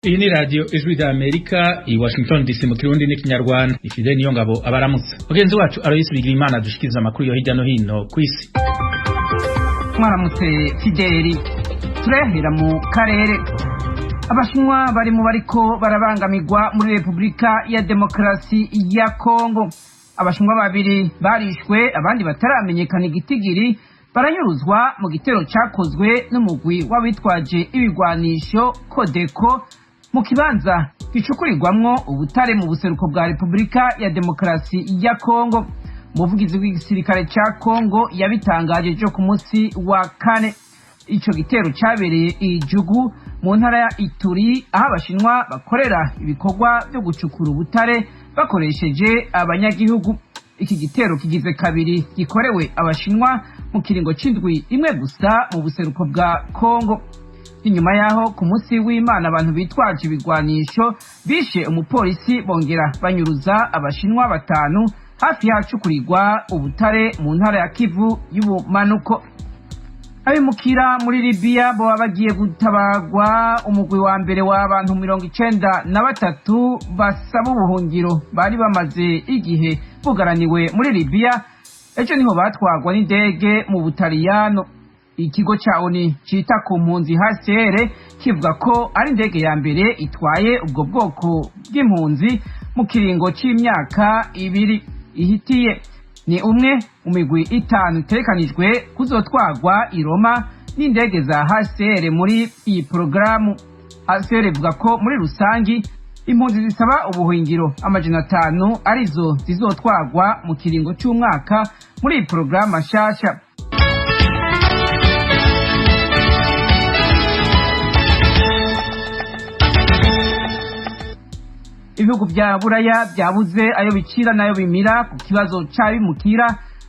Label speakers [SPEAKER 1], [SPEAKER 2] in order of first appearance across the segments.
[SPEAKER 1] Iyi ni radio Ijwi rya Amerika i Washington DC mu Kirundi n'ikinyarwanda. Ifide niyo ngabo abaramutse. Mugenzi wacu Alois Bigirimana dushikiriza amakuru yo hirya no hino kw'isi.
[SPEAKER 2] Mwaramutse Fideli. Turayahera mu karere. Abashinwa bari mu bariko barabangamirwa muri Repubulika ya Demokarasi ya Kongo. Abashinwa babiri barishwe, abandi bataramenyekana igitigiri baranyuruzwa mu gitero cakozwe n'umugwi w'abitwaje ibigwanisho Kodeko mu kibanza gicukurirwamwo ubutare mu buseruko bwa Repubulika ya Demokarasi ya Kongo. Umuvugizi w'igisirikare ca Kongo yabitangaje ejo ku munsi wa kane. Ico gitero cabereye Ijugu mu ntara ya Ituri, aho Abashinwa bakorera ibikorwa vyo gucukura ubutare bakoresheje abanyagihugu. Iki gitero kigize kabiri gikorewe Abashinwa mu kiringo c'indwi imwe gusa mu buseruko bwa Kongo. Inyuma yaho ku munsi w'Imana abantu bitwaje ibigwanisho bishe umupolisi, bongera banyuruza Abashinwa batanu hafi y'ahacukurirwa ubutare mu ntara ya Kivu y'ubumanuko. Abimukira muri Libiya boba bagiye gutabagwa. Umugwi wa mbere w'abantu 93 basaba ubuhungiro bari bamaze igihe bugaraniwe muri Libiya, ejo niho batwagwa n'indege mu Butaliyano. Ikigo ca ONU cita ku mpunzi HCR kivuga ko ari indege ya mbere itwaye ubwo bwoko bw'impunzi mu kiringo c'imyaka 2 ihitiye. Ni umwe mu migwi itanu itegekanijwe kuzotwagwa i Roma n'indege za HCR muri iyi porogaramu. HCR ivuga ko muri rusangi impunzi zisaba ubuhungiro 500 arizo zizotwagwa mu kiringo c'umwaka muri iyi porogaramu nshasha. Ibihugu vya Buraya vyabuze ayo bicira n'ayo bimira ku kibazo c'abimukira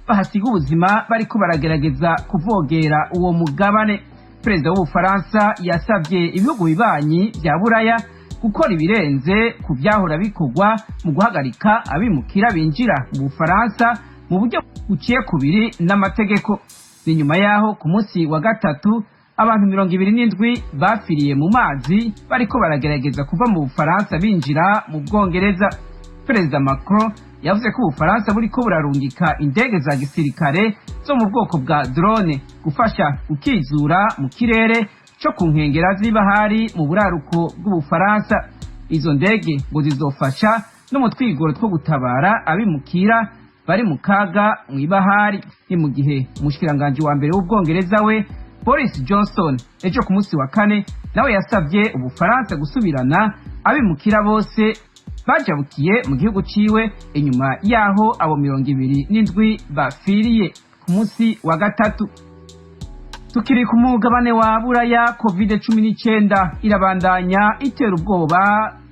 [SPEAKER 2] bahasiga ubuzima bariko baragerageza kuvogera uwo mugabane. Perezida w'Ubufaransa yasavye ibihugu bibanyi vya Buraya gukora ibirenze ku vyahora bikorwa mu guhagarika abimukira binjira mu Bufaransa mu buryo buciye kubiri n'amategeko. Ni nyuma yaho ku munsi wa gatatu abantu 27 bapfiriye mu mazi bariko baragerageza kuva mu Bufaransa binjira mu Bwongereza. Perezida Macron yavuze ko Ubufaransa buriko burarungika indege za gisirikare zo mu bwoko bwa drone gufasha gukizura mu kirere co ku nkengera z'ibahari mu buraruko bw'Ubufaransa. Izo ndege ngo zizofasha no mu twigoro two gutabara abimukira bari mu kaga mw'ibahari. Ni mu gihe umushikiranganji wa mbere w'Ubwongereza we Boris Johnson ejo ku munsi wa kane nawe yasavye Ubufaransa gusubirana abimukira bose bajabukiye mu gihugu ciwe inyuma yaho abo 27 bafiriye ku munsi wa gatatu. Tukiri ku mugabane wa Buraya, COVID-19 irabandanya itera ubwoba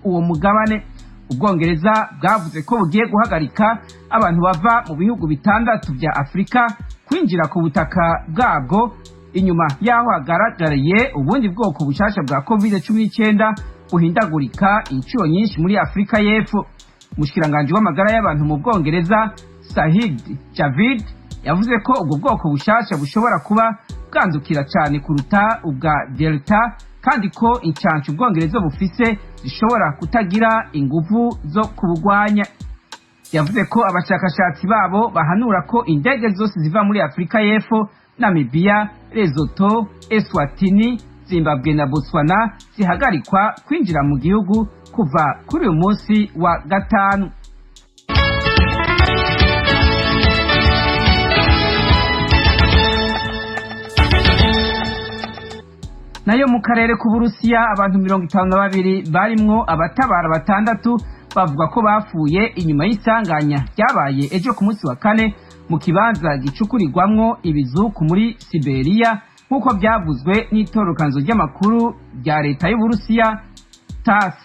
[SPEAKER 2] uwo mugabane. Ubwongereza bwavuze ko bugiye guhagarika abantu bava mu bihugu bitandatu vya Afurika kwinjira ku butaka bwabwo inyuma yaho hagaragariye ubundi bwoko bushasha bwa COVID-19 buhindagurika inshuro nyinshi muri Afurika y'Epfo. Umushikiranganji w'amagara y'abantu mu Bwongereza Sahid Javid yavuze ko ubwo bwoko bushasha bushobora kuba bwandukira cyane kuruta ubwa Delta, kandi ko incanco Ubwongereza bufise zishobora kutagira inguvu zo kubugwanya. Yavuze ko abashakashatsi babo bahanura ko indege zose ziva muri Afurika y'Epfo, Namibia, Lesotho, Eswatini, Zimbabwe na Botswana zihagarikwa kwinjira mu gihugu kuva kuri uyu munsi wa gatanu. Nayo mu karere k'Uburusiya abantu 52 barimwo abatabara batandatu bavuga ko bapfuye inyuma y'isanganya ryabaye ejo ku munsi wa kane mu kibanza gicukurirwamwo ibizuku muri Siberia, nk'uko byavuzwe n'itorokanzo ry'amakuru rya leta y'Uburusiya TASS.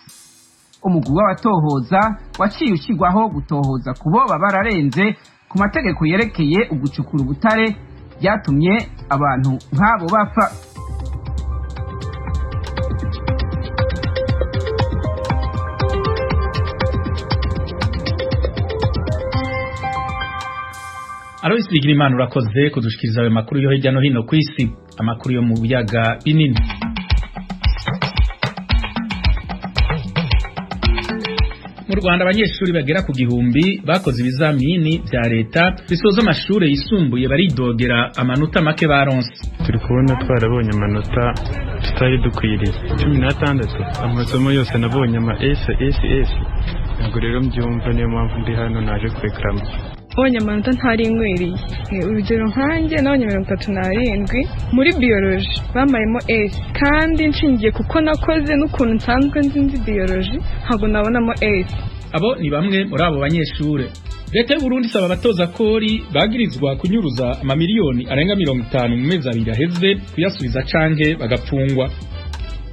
[SPEAKER 2] Umugwi w'abatohoza waciye ushyirwaho gutohoza kuboba bararenze ku mategeko yerekeye ugucukura ubutare byatumye abantu nk'abo bapfa.
[SPEAKER 1] Alois Bigirimana urakoze kudushikiriza ayo makuru yo hirya no hino kw'isi, amakuru yo mu biyaga binini. Rwanda, abanyeshuri bagera ku 1000 bakoze ibizamini vya leta bisoza amashure yisumbuye baridogera amanota make baronse.
[SPEAKER 3] Turi kubona twarabonye amanota tutari dukwiriye, 16. Amasomo yose nabonye ama S S S. Ntabwo rero mbyumva, niyo mpamvu ndi hano naje kurekarama.
[SPEAKER 4] Mbonye amanota ntari nkwiriye. Urugero nkanjye nabonye 37 muri biyoloji, bamayemo S, kandi nshingiye kuko nakoze n'ukuntu nsanzwe nzi biyoloji, ntabwo nabonamo S.
[SPEAKER 1] Abo ni bamwe muri abo banyeshure. Leta y'u Burundi isaba abatoza kori bagirizwa kunyuruza amamiliyoni arenga 50 mu mezi 2 aheze kuyasubiza canke bagapfungwa.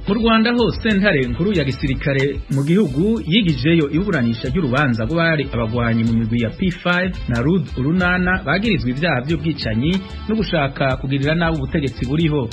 [SPEAKER 1] Mu Rwanda hose, ntare nkuru ya gisirikare mu gihugu yigijeyo iburanisha ry'urubanza rw'abari abagwanyi mu migwi ya P5 na RUD Urunana bagirizwa ibyaha by'ubwicanyi no gushaka kugirira nabi ubutegetsi buriho.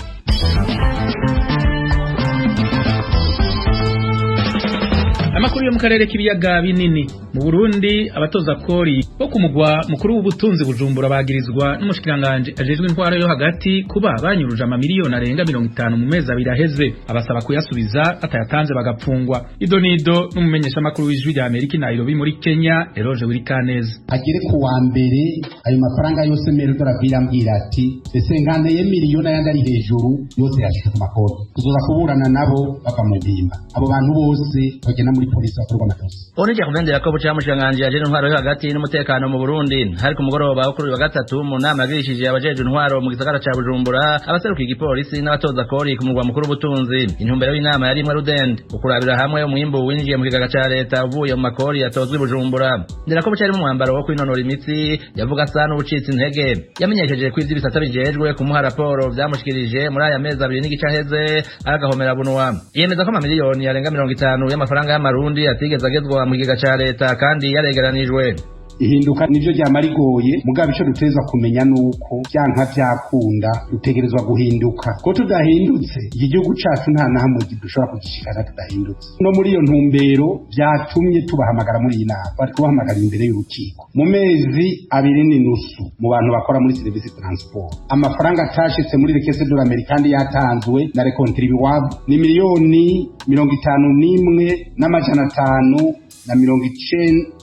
[SPEAKER 1] Amakuru yo mu karere k'ibiyaga binini. Mu Burundi, abatoza kori bo ku mugwa mukuru w'ubutunzi Bujumbura bagirizwa n'umushikiranganje ajejwe intwaro yo hagati kuba banyuruje amamiliyoni arenga 50 mu mezi 2 aheze, abasaba kuyasubiza, batayatanze bagapfungwa. Idonido n'umumenyesha makuru w'Ijwi rya Amerika Nairobi muri Kenya, Eroje Wirikaneza.
[SPEAKER 5] Agere ku wa mbere, ayo mafaranga yose Merodora ambwira ati ese ngane miliyoni ayandi ari hejuru yose yashyize ku makoti, tuzoza kuburana nabo bava mu mpimba. Abo bantu bose bagenda muri polisi bakorwa amakosa.
[SPEAKER 6] Onije kugendera ko buca mushikiranganji ajeje intwaro yo hagati n'umutekano mu Burundi, hari ku mugoroba wo kuri uyu wa gatatu mu nama yagirishije abajeje intwaro mu gisagara ca Bujumbura, abaserukiye igipolisi n'abatoza kori ku mugwa mukuru w'ubutunzi. Intumbero y'inama yari imwe rudende: ukurabira hamwe umwimbu winjiye mu kigega ca leta uvuye mu makori yatozwe i Bujumbura. Ndera ko buca ari mu mwambaro wo kwinonora imitsi, yavuga asa n'ubucitse intege. Yamenyesheje ko ivy'ibisata bijejwe kumuha raporo vyamushikirije muri aya mezi 2.5 aheze agahomera bunwa. Yemeza ko amamiliyoni arenga 50 y'amafaranga y'amarundi atigeze agezwa mu kigega ca leta kandi yaregeranijwe.
[SPEAKER 5] Ihinduka nivyo ryama rigoye, mugabo ico dutezwa kumenya nuko vyanka vyakunda dutegerezwa guhinduka, ko tudahindutse iki gihugu cacu nta na hamwe dushobora kugishikana tudahindutse. No muri iyo ntumbero vyatumye tubahamagara muri iyi nama, bari kubahamagara imbere y'urukiko. Mu mezi 2.5, mu bantu bakora muri service transport, amafaranga atashitse muri caisse de l'Amérique kandi yatanzwe na les contribuables ni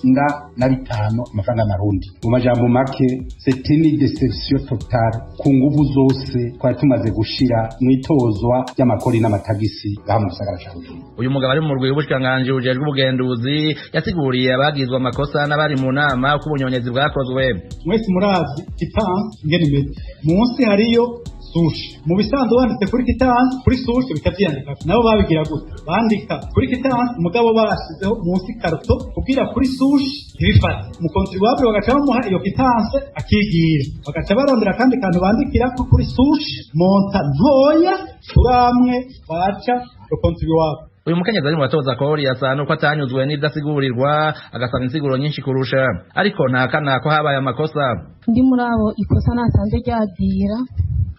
[SPEAKER 5] 51,595 amafaranga y'amarundi. Mu majambo make, c'est une déception totale ku nguvu zose twari tumaze gushira mu itozwa ry'amakori n'amatagisi ngaha mu gisagara ca Bujumbura.
[SPEAKER 6] Uyu mugabo ari mu murwi w'ubushikiranganji bujejwe ubugenduzi yasiguriye abagizwe amakosa n'abari mu nama uko ubunyonyezi bwakozwe.
[SPEAKER 7] Mwese murazi quittance ingene imeze, munsi hariyo souche. Mu bisanzwe wanditse kuri quittance, kuri souche bikavyiyandika. Nabo babigira gute? Bandika kuri quittance, mugabo barashizeho munsi carton kugira kuri souche ntibifate. Mu contribuable bagaca bamuha iyo quittance akigira, bagaca barondera akandi kantu bandikirako kuri souche, montant ntoya turamwe baca le contribuable.
[SPEAKER 6] Uyu mukenyezi ari mu batoza kori asa nuko atanyuzwe n'ivyo asigurirwa, agasaba insiguro nyinshi kurusha, ariko ntahakana ko habaye amakosa.
[SPEAKER 8] Ndi muri abo ikosa nasanze ryagira.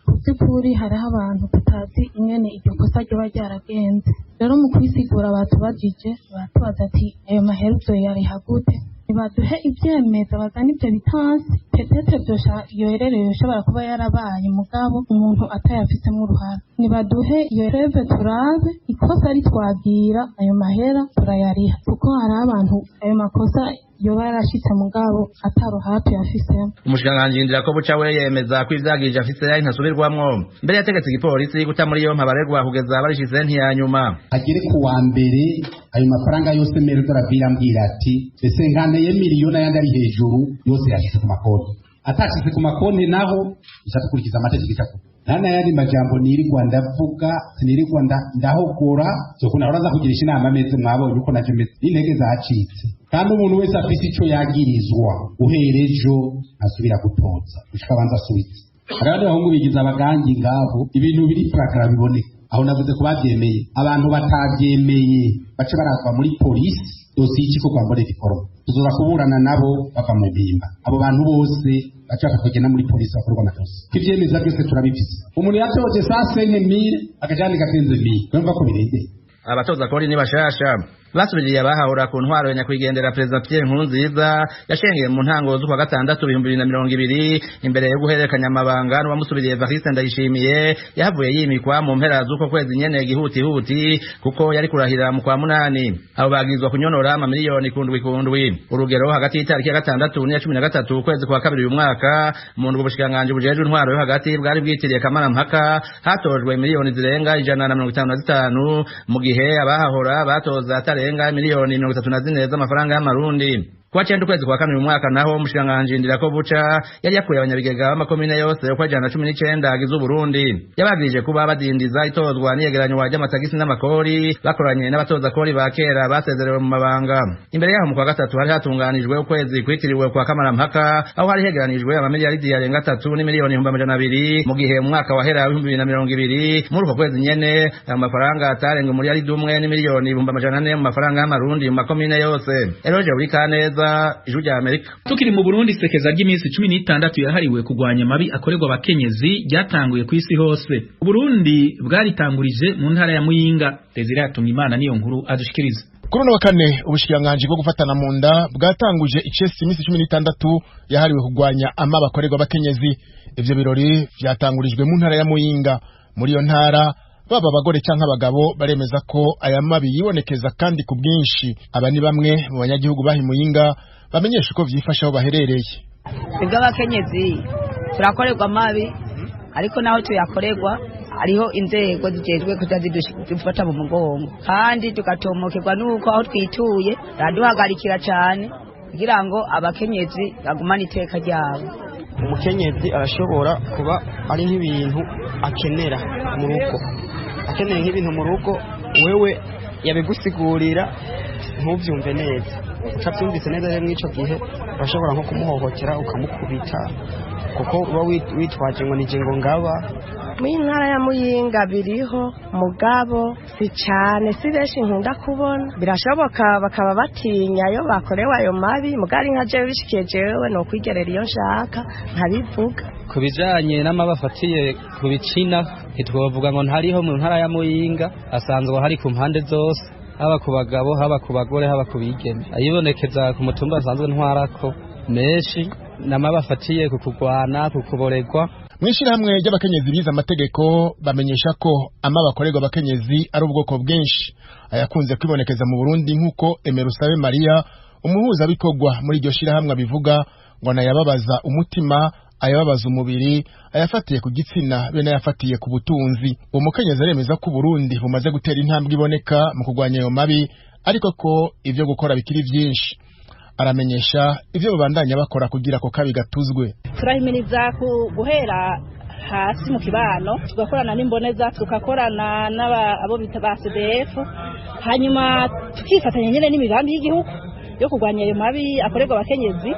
[SPEAKER 8] Ku by'ukuri hariho abantu tutazi ingene iryo kosa ryoba ryaragenze. Rero mu kwisigura batubajije, baratubaza ati ayo mahera uvyo yariha gute? Nibaduhe ivyemeza, bazane ivyo bitansi. Peut-être vyosha iyo erreur yoshobora kuba yarabaye, mugabo umuntu atayafisemo uruhara. Nibaduhe iyo preuve turabe ikosa ritwagira, ayo mahera turayariha, kuko hariho abantu ayo makosa yoba yarashitse mugabo ataruhara tuyafisemo.
[SPEAKER 6] Umushikiranganji Ndirakobuca we yemeza ko ivyagirije afise ari ntasubirwamwo. Mbere yategetse igipolisi guta muri yompi abaregwa kugeza barishize ntiyanyuma.
[SPEAKER 5] Agere ku wa mbere, ayo mafaranga yose Merodora ambwira ati ese ngane miliyoni ayandi ari hejuru yose yashyize ku makonti, atashyize ku makonti naho ica dukurikiza amategeko. Icakora nta n'ayandi majambo nirirwa ndavuga, sinirirwa ndahogora. Zokuna uraza kugirisha inama meze, mwabonye uko naje meze, n'intege zacitse. Kandi umuntu wese afise ico yagirizwa, guhera ejo asubira gutoza gushika abanza asubize. Hari abandi bahungu bigize abagangi ngabo, ibintu biri purakara biboneka. Aho navuze ko bavyemeye, abantu batavyemeye bace barazwa muri polisi, dosiye y'ikikorwa mbone diporome, tuzoza kuburana nabo bava mu mpimba. Abo bantu bose baca bakagenda muri polisi bakorwa amakosa, ko ivyemeza byose turabifise. Umuntu yatoje 105 mille akajandika 15 mille, urumva ko birengeye.
[SPEAKER 6] Abatoza kori ni bashasha. Basubiriye abahahora ku ntwaro ya nyakwigendera Perezida Pierre Nkurunziza yashengeye mu ntango z'ukwa gatandatu 2020 imbere yo guhererekanya amabanga n'uwamusubiriye Evariste Ndayishimiye yahavuye yimikwa mu mpera z'uko kwezi nyene gihutihuti kuko yari kurahira mu kwa munani. Abo bagizwa kunyonora amamiliyoni kundwi kundwi. Urugero, hagati y'itariki ya 6 n'iya 13 ukwezi kwa kabiri uyu mwaka, mu ndwi ubushikiranganji bujejwe intwaro yo hagati bwari bwitiriye kamarampaka, hatojwe miliyoni zirenga 155, mu gihe abahahora batoza atarenga miliyoni 34 z'amafaranga y'amarundi. Kuwa 9 ukwezi kwa kane uyu mwaka naho, umushikiranganji Ndirakobuca yari yakuye abanyabigega b'amakomine yose uko 119 agize Uburundi. Yabagirije kuba badindiza itozwa n'iyegeranywa ry'amatagisi n'amakori bakoranye n'abatoza kori ba kera basezerewe mu mabanga. Imbere yaho mu kwa gatatu hari hatunganijwe ukwezi kwitiriwe kwa kamarampaka, aho hari hegeranijwe amamiliyaridi arenga 3 n'imiliyoni 200,000, mu gihe mu mwaka wahera 2020 muri uko kwezi nyene ayo mafaranga atarenga umuliyaridi 1 n'imiliyoni 400,000 mu mafaranga y'amarundi mu makomine yose. Eroje Burikaneza, Ijwi rya Amerika.
[SPEAKER 1] Tukiri mu Burundi, isekeza ry'iminsi 16 yahariwe kugwanya amabi akorerwa abakenyezi ryatanguye ku isi hose. Uburundi bwaritangurije mu ntara ya Muyinga. Desire Hatungimana niyo nkuru adushikiriza.
[SPEAKER 9] Kuri uno wa kane, ubushikiranganji bwo gufatana mu nda bwatanguje icesi iminsi 16 yahariwe kugwanya amabi akorerwa abakenyezi. Ivyo birori vyatangurijwe mu ntara ya Muyinga. Muri iyo ntara, baba abagore canke abagabo baremeza ko aya mabi yibonekeza kandi ku bwinshi. Aba ni bamwe mu banyagihugu bahi Muyinga bamenyesha uko vyifashe aho baherereye.
[SPEAKER 10] Twebwe abakenyezi turakorerwa amabi, ariko naho tuyakorerwa hariho inzego zijejwe kuza zidufata mu mugongo, kandi tugatomokerwa n'uko aho twituye baraduhagarikira cane kugira ngo abakenyezi bagumane iteka ryabo.
[SPEAKER 11] Umukenyezi arashobora kuba ari nk'ibintu akenera mu rugo, akeneye nk'ibintu mu rugo, wewe yabigusigurira ntubyumve neza, utabyumvise neza rero mw'ico gihe urashobora nko kumuhohotera ukamukubita, kuko uba witwaje ngo nije ngo ngaba.
[SPEAKER 12] Muri ntara ya Muyinga biriho, mugabo si cyane, si benshi nkunda kubona. Birashoboka bakaba batinya iyo bakorewe ayo mabi, mugari nka jewe bishikiye jewe no kwigerera iyo nshaka nkabivuga.
[SPEAKER 13] Ku bijanye n'amabi afatiye ku bicina, ntitwovuga ngo ntariho mu ntara ya Muyinga, asanzwe hari ku mpande zose, haba ku bagabo, haba ku bagore, haba ku bigeme. Ayibonekeza ku mutumba asanzwe ntwarako menshi n'amabi afatiye ku kugwana, ku kuboregwa.
[SPEAKER 9] Mw'ishirahamwe ry'abakenyezi bize amategeko bamenyesha ko amabi akorerwa abakenyezi ari ubwoko bwinshi, ayakunze kwibonekeza mu Burundi, nk'uko Emerusabe Maria, umuhuzabikorwa muri iryo shirahamwe, abivuga, ngo anayababaza umutima, ayababaza umubiri, ayafatiye ku gitsina be n'ayafatiye ku butunzi. Uwo mukenyezi aremeza ko Uburundi bumaze gutera intambwe iboneka mu kurwanya ayo mabi, ariko ko ivyo gukora bikiri vyinshi. Aramenyesha ivyo babandanya bakora kugira ako kabi gatuzwe.
[SPEAKER 14] Turahimiriza guhera hasi mu kibano, tugakorana n'imboneza, tugakorana n'abo bita ba CDF, hanyuma tukifatanya nyine n'imigambi y'igihugu yo kurwanya ayo mabi akorerwa abakenyezi.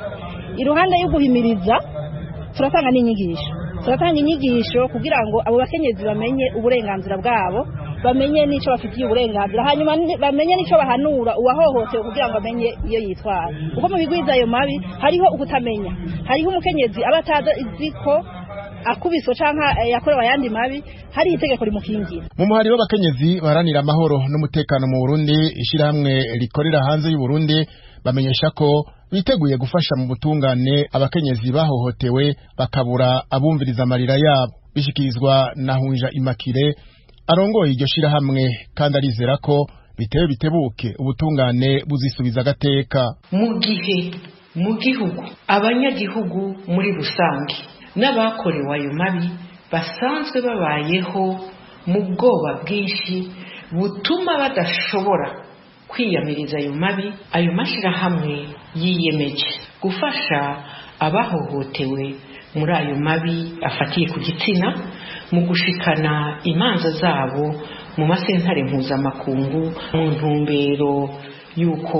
[SPEAKER 14] Iruhande yo guhimiriza, turatanga n'inyigisho, turatanga inyigisho kugira ngo abo bakenyezi bamenye uburenganzira bwabo, bamenye n'icyo bafitiye uburenganzira, hanyuma bamenye n'icyo bahanura uwahohotewe kugira ngo amenye iyo yitwara. Kuko mu bigwiza ayo mabi hariho ukutamenya, hariho umukenyezi aba atazi ko akubiswe canke yakorewe ayandi mabi hari itegeko rimukingira.
[SPEAKER 9] Mu muhari w'abakenyezi baharanira amahoro n'umutekano mu Burundi, ishirahamwe rikorera hanze y'u Burundi, bamenyesha ko biteguye gufasha mu butungane abakenyezi bahohotewe bakabura abumviriza amarira yabo. Bishikirizwa na Hunja Imakire arongoye iryo shirahamwe, kandi arizera ko bitewe bitebuke ubutungane buzisubiza agateka.
[SPEAKER 15] Mu gihe mu gihugu abanyagihugu muri rusange n'abakorewe ayo mabi basanzwe babayeho mu bwoba bwinshi butuma badashobora kwiyamiriza ayo mabi, ayo mashyirahamwe yiyemeje gufasha abahohotewe muri ayo mabi afatiye ku gitsina mu gushikana imanza zabo mu masentare mpuzamakungu, mu ntumbero y'uko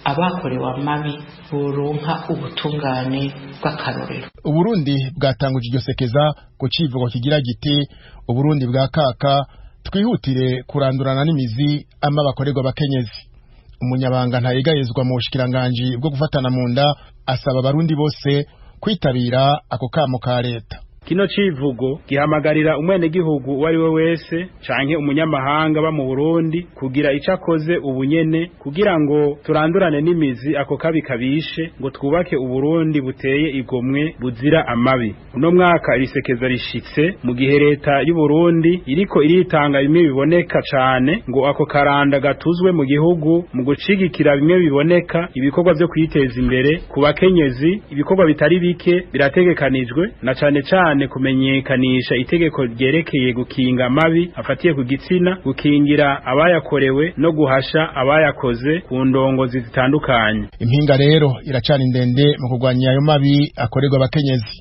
[SPEAKER 15] abakorewe amabi boronka ubutungane bw'akarorero.
[SPEAKER 9] Uburundi bwatanguje iryo sekeza ku civugo kigira giti: "Uburundi bwa kaka, twihutire kurandurana n'imizi amabi akorerwa abakenyezi." Umunyabanga ntayegayezwa mu bushikiranganji bwo gufatana mu nda asaba abarundi bose kwitabira ako kamo ka leta.
[SPEAKER 16] Kino civugo gihamagarira umwenegihugu uwo ari we wese canke umunyamahanga ba mu Burundi kugira ico akoze ubunyene kugira ngo turandurane n'imizi ako kabi kabishe, ngo twubake Uburundi buteye igomwe buzira amabi. Uno mwaka irisekeza rishitse mu gihe leta y'u Burundi iriko iritanga bimwe biboneka cane ngo ako karanda gatuzwe mu gihugu, mu gucigikira bimwe biboneka ibikorwa vyo kwiteza imbere ku bakenyezi. Ibikorwa bitari bike birategekanijwe, na cane cane kumenyekanisha itegeko ryerekeye gukinga amabi afatiye ku gitsina, gukingira abayakorewe no guhasha abayakoze ku ndongozi zitandukanye.
[SPEAKER 9] Impinga rero iracana ndende mu kurwanya ayo mabi akorerwa abakenyezi.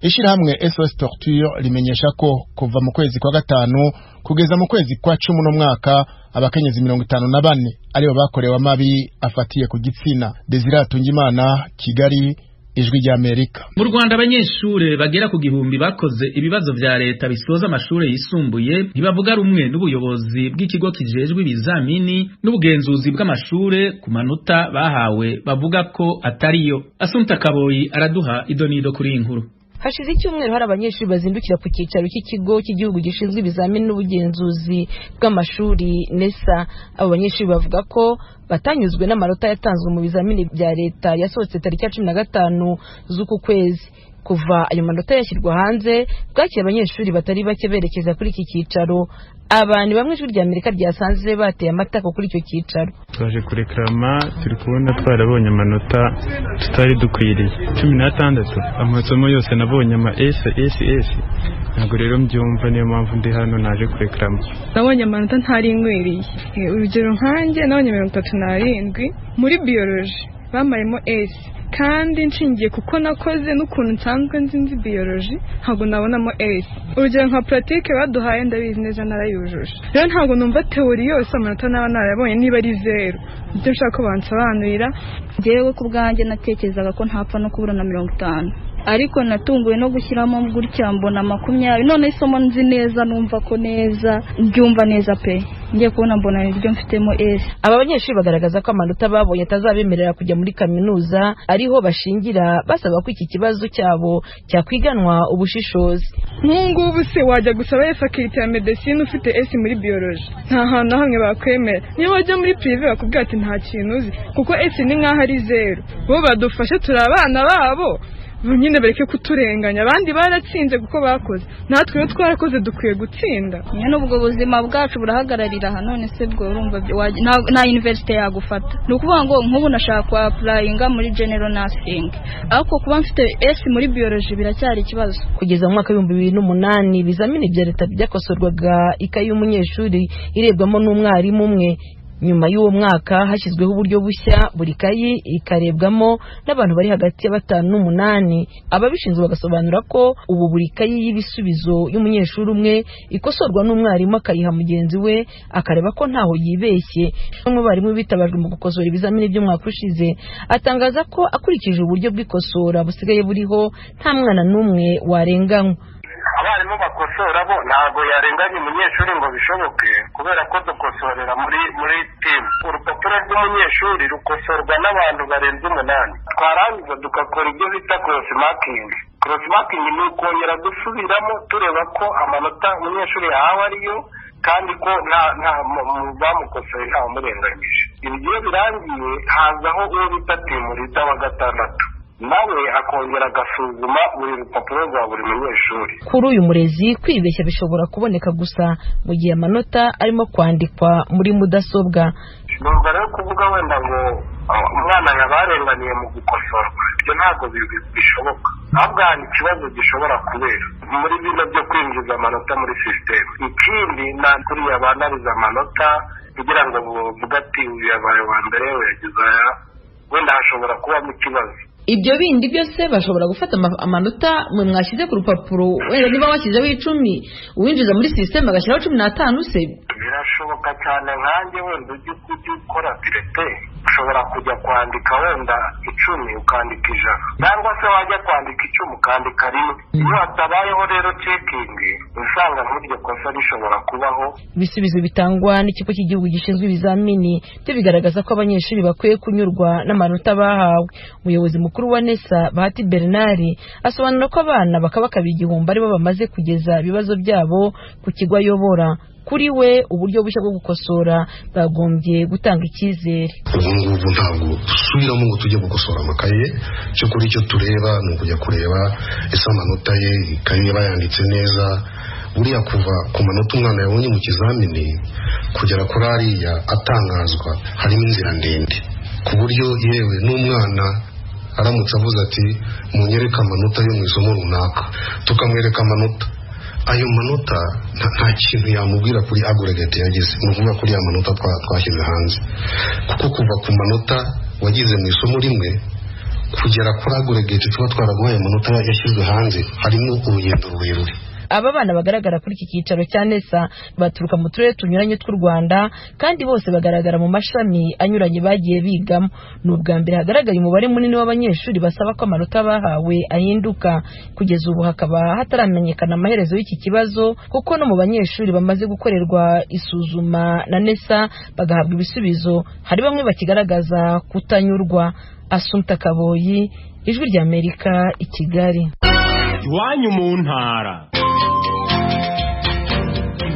[SPEAKER 9] Ishirahamwe SOS Torture rimenyesha ko kuva mu kwezi kwa 5 kugeza mu kwezi kwa 10 no mwaka abakenyezi 54 aribo bakorewe amabi afatiye ku gitsina. Desire Tungimana, Kigali, Ijwi rya Amerika.
[SPEAKER 1] Mu Rwanda abanyeshure bagera ku 1000 bakoze ibibazo vya leta bisoza amashure yisumbuye ntibavuga rumwe n'ubuyobozi bw'ikigo kijejwe ibizamini n'ubugenzuzi bw'amashure ku manota bahawe bavuga ko atariyo. Asumta Kaboyi araduha idonido kuri inkuru.
[SPEAKER 17] Hashize icyumweru hari abanyeshuri bazindukira ku cyicaro cy'ikigo cy'igihugu gishinzwe ibizamini n'ubugenzuzi bw'amashuri NESA. Abo banyeshuri bavuga ko batanyuzwe n'amanota yatanzwe mu bizamini bya leta yasohotse tariki ya 15 z'uku kwezi. Kuva ayo manota yashyirwa hanze, bwakira abanyeshuri batari bake berekeza kuri iki cyicaro. Abantu bamwe Ijwi rya Amerika ryasanze bateye amatako kuri icyo cyicaro.
[SPEAKER 3] Twaje kureklama, turi kubona twarabonye amanota tutari dukwiriye 16. Amasomo yose nabonye ama S S S. Ntabwo rero mbyumva, niyo mpamvu ndi hano naje kureklama.
[SPEAKER 4] Nabonye amanota ntari nkwiriye. Urugero nkanjye nabonye 37 muri biology, bamayemo S, kandi nshingiye kuko nakoze n'ukuntu nsanzwe nzi biology ntabwo nabonamo S. Urugero nka pratique baduhaye ndabizi neza narayujuje. Rero ntabwo numva theory yose amanota naba narayabonye niba ari 0. Ibyo nshaka ko bansobanurira.
[SPEAKER 18] Njyewe ku bwanjye natekerezaga ko ntapfa no kubura na 50, ariko natunguwe no gushyiramo gutya mbona 20. None isomo nzi neza, numva ko neza mbyumva neza pe, ngiye kubona mbona iryo mfitemo S.
[SPEAKER 17] Aba banyeshuri bagaragaza ko amanota babonye atazabemerera kujya muri kaminuza, ariho bashingira basaba ko iki kibazo cyabo cyakwiganwa ubushishozi.
[SPEAKER 4] Nk'ubu se wajya gusaba faculty ya medecine ufite S muri biology? Nta hantu hamwe bakwemera. Niyo wajya muri privé bakubwira ati nta kintu uzi, kuko S ni nkaho ari 0. Bo badufashe, turi abana babo nyine, bareke kuturenganya. Abandi baratsinze kuko bakoze, natwe iyo twarakoze dukwiye gutsinda.
[SPEAKER 18] Nyine ubwo buzima bwacu burahagararira aha. None se bwo urumva nta university yagufata. Ni ukuvuga ngo nk'ubu nashaka ku applyinga muri general nursing, ariko kuba mfite S muri biology biracyari ikibazo.
[SPEAKER 17] Kugeza mu mwaka 2008 ibizamini bya leta byakosorwaga ikayi y'umunyeshuri irebwamo n'umwarimu umwe. Nyuma y'uwo mwaka hashyizweho uburyo bushya, buri kayi ikarebwamo n'abantu bari hagati ya 5 n'8. Ababishinzwe bagasobanura ko ubu buri kayi y'ibisubizo y'umunyeshuri umwe ikosorwa n'umwarimu akayiha mugenzi we akareba ko ntaho yibeshye. Umwe barimu bitabajwe mu gukosora ibizamini by'umwaka ushize atangaza ko akurikije uburyo bw'ikosora busigaye buriho nta mwana n'umwe warenganywa.
[SPEAKER 19] Abarimu bakosora bo ntabwo yarenganya umunyeshuri ngo bishoboke, kubera ko dukosorera muri timu. Urupapuro rw'umunyeshuri rukosorwa n'abantu barenze 8. Twarangiza tugakora ibyo bita cross marking. Cross marking ni ukongera gusubiramo tureba ko amanota umunyeshuri yahawe ariyo, kandi ko nta bamukosoye ntawamurenganyije. Ibyo birangiye hazaho uwo bita timu leader wa 6, nawe akongera agasuzuma buri rupapuro rwa buri munyeshuri.
[SPEAKER 17] Kuri uyu murezi kwibeshya bishobora kuboneka gusa mu gihe amanota arimo kwandikwa muri mudasobwa.
[SPEAKER 19] Numva rero kuvuga wenda ngo umwana yabarenganiye mu gukosorwa, ibyo ntabwo bishoboka. Ahubwo hari ikibazo gishobora kubera muri bino byo kwinjiza amanota muri sisiteme. Ikindi ni kuriya banariza amanota kugira ngo bavuge ati uyu yabaye uwa mbere, yagize aya, wenda hashobora kubamo ikibazo.
[SPEAKER 17] Ibyo bindi byose bashobora gufata amanota mwe mwashyize ku rupapuro, wenda niba washyizeho 10 uwinjiza muri sisiteme agashyiraho 15 se
[SPEAKER 19] birashoboka cyane. Nkanjye wenda ujya ukora birete, ushobora kujya kwandika wenda 10 ukandika 100, cyangwa se wajya kwandika 10 ukandika 1. Iyo hatabayeho rero cekingi, Usanga nk'iryo kosa rishobora kubaho.
[SPEAKER 17] Ibisubizo bitangwa n'ikigo cy'igihugu gishinzwe ibizamini byo bigaragaza ko abanyeshuri bakwiye kunyurwa n'amanota bahawe. Umuyobozi mukuru wa NESA, Bahati Bernard, asobanura ko abana bakabakaba 1000 aribo bamaze kugeza ibibazo byabo ku kigo ayobora. Kuri we uburyo bushya bwo gukosora bwagombye gutanga icyizere.
[SPEAKER 20] Ubu ngubu ntabwo dusubiramo ngo tujye gukosora amakaye, cyo kuri icyo tureba ni ukujya kureba ese amanota ye ikaye yaba yanditse neza. Buriya kuva ku manota umwana yabonye mu kizamini kugera kuri ariya atangazwa harimo inzira ndende, ku buryo yewe n'umwana aramutse avuze ati munyereke amanota yo mu isomo runaka, tukamwereka amanota, ayo manota nta kintu yamubwira kuri aggregate yagize, ni ukuvuga kuri ya manota twashyize hanze, kuko kuva ku manota wagize mu isomo rimwe kugera kuri aggregate tuba twaraguhaye amanota yashyizwe hanze harimo urugendo rurerure.
[SPEAKER 17] Aba bana bagaragara kuri iki cyicaro cya NESA baturuka mu turere tunyuranye tw'u Rwanda, kandi bose bagaragara mu mashami anyuranye bagiye bigamo. Ni ubwa mbere hagaragaye umubare munini w'abanyeshuri basaba ko amanota bahawe ahinduka. Kugeza ubu hakaba hataramenyekana amaherezo y'iki kibazo, kuko no mu banyeshuri bamaze gukorerwa isuzuma na NESA bagahabwa ibisubizo, hari bamwe bakigaragaza kutanyurwa. Asumta Kaboyi, Ijwi ry'Amerika, i Kigali.
[SPEAKER 21] Iwanyu mu ntara.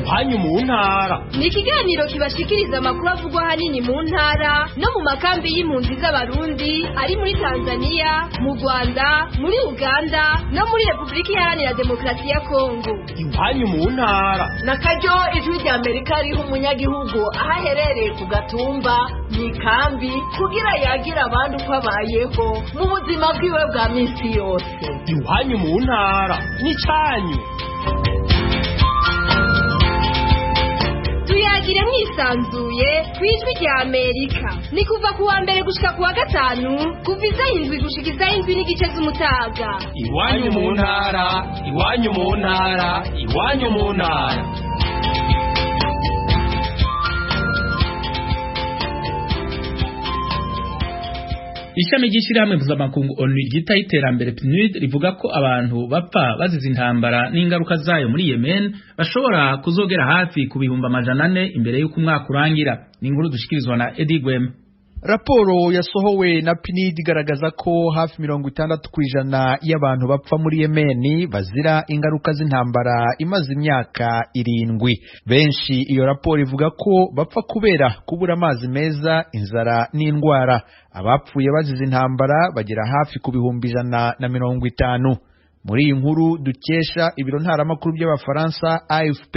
[SPEAKER 21] Iwanyu mu ntara
[SPEAKER 22] ni ikiganiro kibashikiriza amakuru avugwa ahanini mu ntara no mu makambi y'impunzi z'Abarundi ari muri Tanzania, mu Rwanda, muri Uganda no muri Repubulika Iharanira Demokarasi ya Kongo.
[SPEAKER 21] Iwanyu mu ntara
[SPEAKER 23] na karyo Ijwi rya Amerika riha umunyagihugu aho aherereye ku Gatumba mu ikambi kugira yagira abandi uko abayeho mu buzima bwiwe bwa minsi yose.
[SPEAKER 21] Iwanyu mu ntara n'icyanyu.
[SPEAKER 22] Tuyagire mwisanzuye ku Ijwi rya Amerika. Ni kuva ku wa mbere gushika ku wa gatanu, kuva izaho 7 gushika izaho 7:30 z'umutaga.
[SPEAKER 21] Iwanyu mu ntara, iwanyu mu ntara, iwanyu mu ntara.
[SPEAKER 1] Ishami ry'ishirahamwe mpuzamakungu ONU ryitaho iterambere PNUD rivuga ko abantu bapfa bazize intambara n'ingaruka zayo muri Yemen bashobora kuzogera hafi ku 400,000 imbere y'uko umwaka urangira. Ni inkuru dushikirizwa na Eddie Gwem.
[SPEAKER 24] Raporo yasohowe na PNUD igaragaza ko hafi 60% y'abantu bapfa muri Yemeni bazira ingaruka z'intambara imaze imyaka 7. Benshi iyo raporo ivuga ko bapfa kubera kubura amazi meza, inzara n'indwara. Abapfuye bazize intambara bagera hafi ku 150,000. Muri iyi nkuru dukesha ibiro ntaramakuru by'Abafaransa AFP,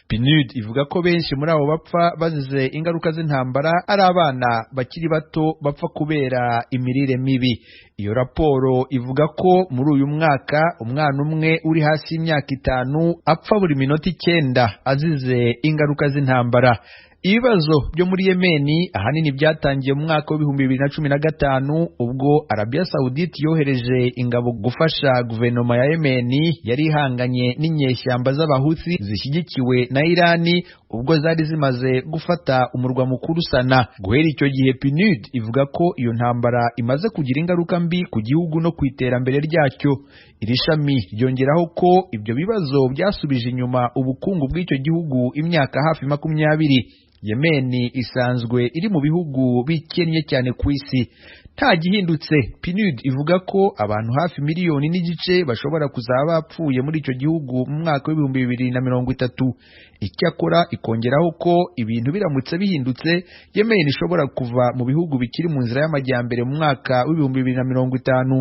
[SPEAKER 24] PNUD ivuga ko benshi muri abo bapfa bazize ingaruka z'intambara ari abana bakiri bato bapfa kubera imirire mibi. Iyo raporo ivuga ko muri uyu mwaka umwana umwe uri hasi y'imyaka 5 apfa buri minota 9 azize ingaruka z'intambara. Ibibazo byo muri Yemeni ahanini byatangiye mu mwaka wa 2015 ubwo Arabia Saudite yohereje ingabo gufasha guverinoma ya Yemeni yari ihanganye n'inyeshyamba z'Abahuthi zishyigikiwe na Irani ubwo zari zimaze gufata umurwa mukuru Sana. Guhera icyo gihe PNUD ivuga ko iyo ntambara imaze kugira ingaruka mbi ku gihugu no ku iterambere ryacyo. Iri shami ryongeraho ko ibyo bibazo byasubije inyuma ubukungu bw'icyo gihugu imyaka hafi 20. Yemeni isanzwe iri mu bihugu bikennye cyane ku isi. Nta gihindutse, PNUD ivuga ko abantu hafi 1.5 miliyoni bashobora kuzaba bapfuye muri icyo gihugu mu mwaka wa 2030. Icyakora ikongeraho ko ibintu biramutse bihindutse, Yemeni ishobora kuva mu bihugu bikiri mu nzira y'amajyambere mu mwaka wa 2050.